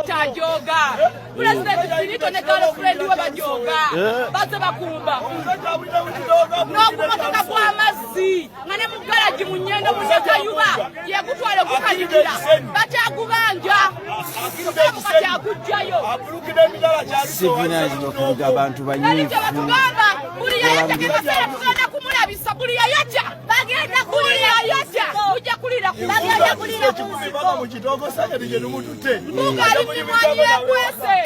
Finito ajooga. Pulezidenti Finito ne girlfriend we bajooga. Bazze bakumba. N'ogumotoka gw'amazzi nga ne mu galagi mu Nyendo Munyakayuba yegutwala ogukanikira bakyagubanja kati agujjayo. Sivina okuvuga abantu banyiivu. Batugamba buli yayajja ke kaseera tugenda kumulabisa buli yayajja bagenda buli yayajja mujja kulira ku bagenda kulira ku mbuga ali mimwanyi yekwese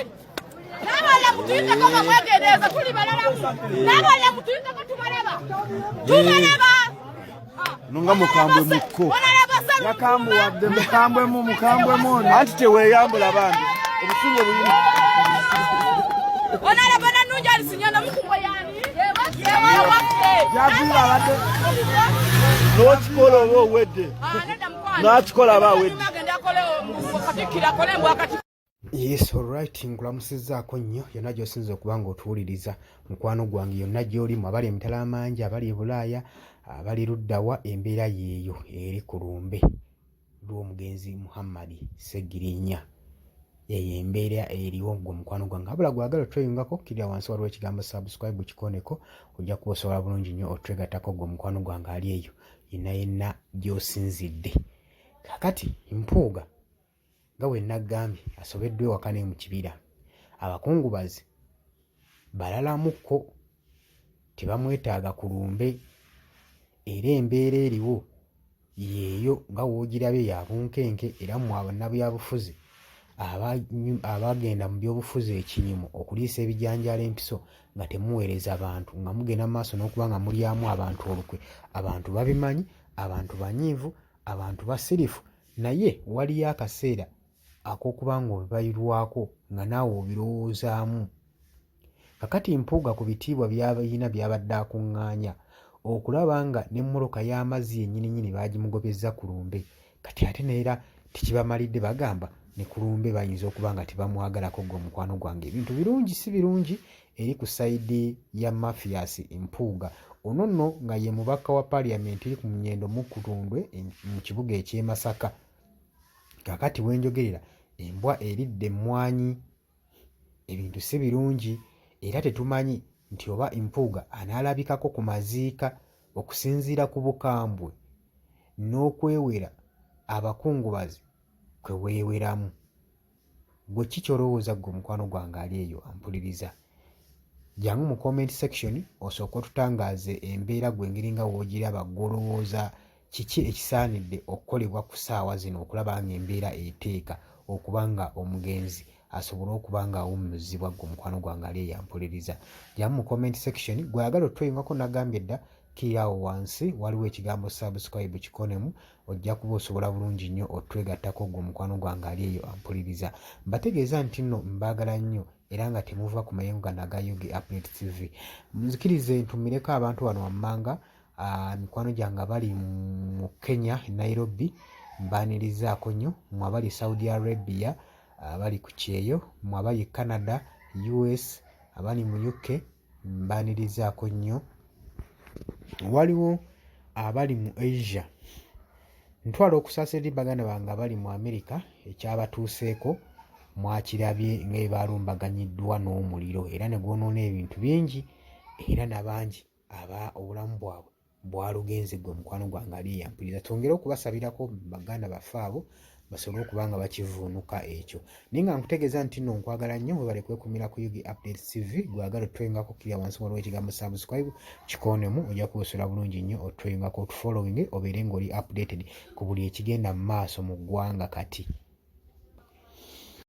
n'abalala mutuyiteko nga mwegendereza tuli balalamu n'abalala mutuyiteko tubalaba tubalaba. Nonga mukambwe mukko. Yakambuwadde mukambwemu mukambwemu ono. Anti teweeyambula bambi obusungu obuyina. Onalaba nannungi alisinyana mukumbwe yani Yaviira abadde N'okikola oba owedde. N'akikola aba awedde. Katikkiro akole mbwakati. Yes, alright, nkulamusizzaako nnyo yonna gy'osinza okuba ng'otuwuliriza, mukwano gwange, yonna gy'olimu, abali emitala amangi, abali e Bulaaya, abali luddawa. Embeera yeeyo eri ku lumbe lw'omugenzi Muhammad Ssegirinya. Eyo embeera eriwo gwe mukwano gwange. Abula gwagala otweyungako, kkirira wansi, waliwo ekigambo "subscribe", kikoneko, ojja kuba osobola bulungi nnyo otwegattako gwe mukwano gwange ali eyo yenna yenna gy'osinzidde. Kakati Mpuuga nga bwe naggambye asobeddwa ewaka ne mu kibira. Abakungubazi balalamukko tebamwetaaga ku lumbe, era embeera eriwo yeeyo nga w'ogirabye ya bunkenke. Era mmwe bannabyabufuzi abagenda mu byobufuzi ekinyumu okuliisa ebijanjaalo empiso nga temuweereza bantu, nga mugenda mu maaso n'okuba nga mulyamu abantu olukwe, abantu babimanyi, abantu banyiivu, abantu basirifu, naye waliyo akaseera ak'okuba nga obibayirwako nga naawe obirowoozaamu. Kakati Mpuuga ku bitiibwa by'alina by'abadde akuŋŋaanya okulaba nga n'emmotoka y'amazzi yennyininyini baagimugobezza ku lumbe, kati ate neera tekibamalidde, bagamba ne ku lumbe bayinza okuba nga tebamwagalako. Gwe omukwano gwange, ebintu birungi si birungi eri ku side ya Mathias Mpuuga. Ono nno nga ye mubaka wa paaliyamenti eri ku Munyendo Mukutundwe mu kibuga eky'e Masaka. Kakati wenjogerera embwa eridde emmwanyi, ebintu si birungi, era tetumanyi nti oba Mpuuga anaalabikako ku maziika okusinziira ku bukambwe n'okwewera abakungubazi kwe weeweramu. Gwe ki ky'olowooza ggwe omukwano gwange ali eyo ampuliriza? Jangu mu comment section osooke otutangaaze embeera gwe engeri nga w'ogiraba. Ggwe olowooza kiki ekisaanidde okukolebwa ku ssaawa zino okulaba ng'embeera eteeka okuba nga omugenzi asobole okuba ng'awummuzibwa? Ggwe omukwano gwange ali eyo ampuliriza, jangu mu comment section. Gwe ayagala otweyungako, nagambye dda, kkirira awo wansi, waliwo ekigambo "subscribe", kikonemu, ojja kuba osobola bulungi nnyo otwegattako. Gwe omukwano gwange ali eyo ampuliriza, mbategeeza nti nno mbaagala nnyo era nga temuva ku mayengo gano aga UG Update TV. Nzikirize ntumireko abantu bano wammanga. Mikwano gyange abali mu Kenya, Nairobi, mbaanirizaako nnyo. Mwe abali Saudi Arabia, abali ku kyeyo, mwe abali Canada, US, abali mu UK, mbaanirizaako nnyo. Waliwo abali mu Asia. Ntwala okusaasa eri baganda bange abali mu America, ekyabatuuseeko mwakirabye nga bwe balumbaganyiddwa n'omuliro era ne gwonoona ebintu bingi, era n'abangi aba obulamu bwabwe bwalugenze. Gwe mukwano gwange ali eyampuliriza, twongere okubasabirako baganda baffe abo basobole okuba nga bakivuunuka ekyo. Naye nga nkutegeeza nti nno nkwagala nnyo, webale kwekumira ku UG Update TV. Gwagala otweyungako, kkirira wansi, waliwo ekigambo "subscribe", kikoonemu, ojja kuba bulungi nnyo otweyungako, otufollowing, obeere ng'oli updated ku buli ekigenda mu maaso mu ggwanga kati.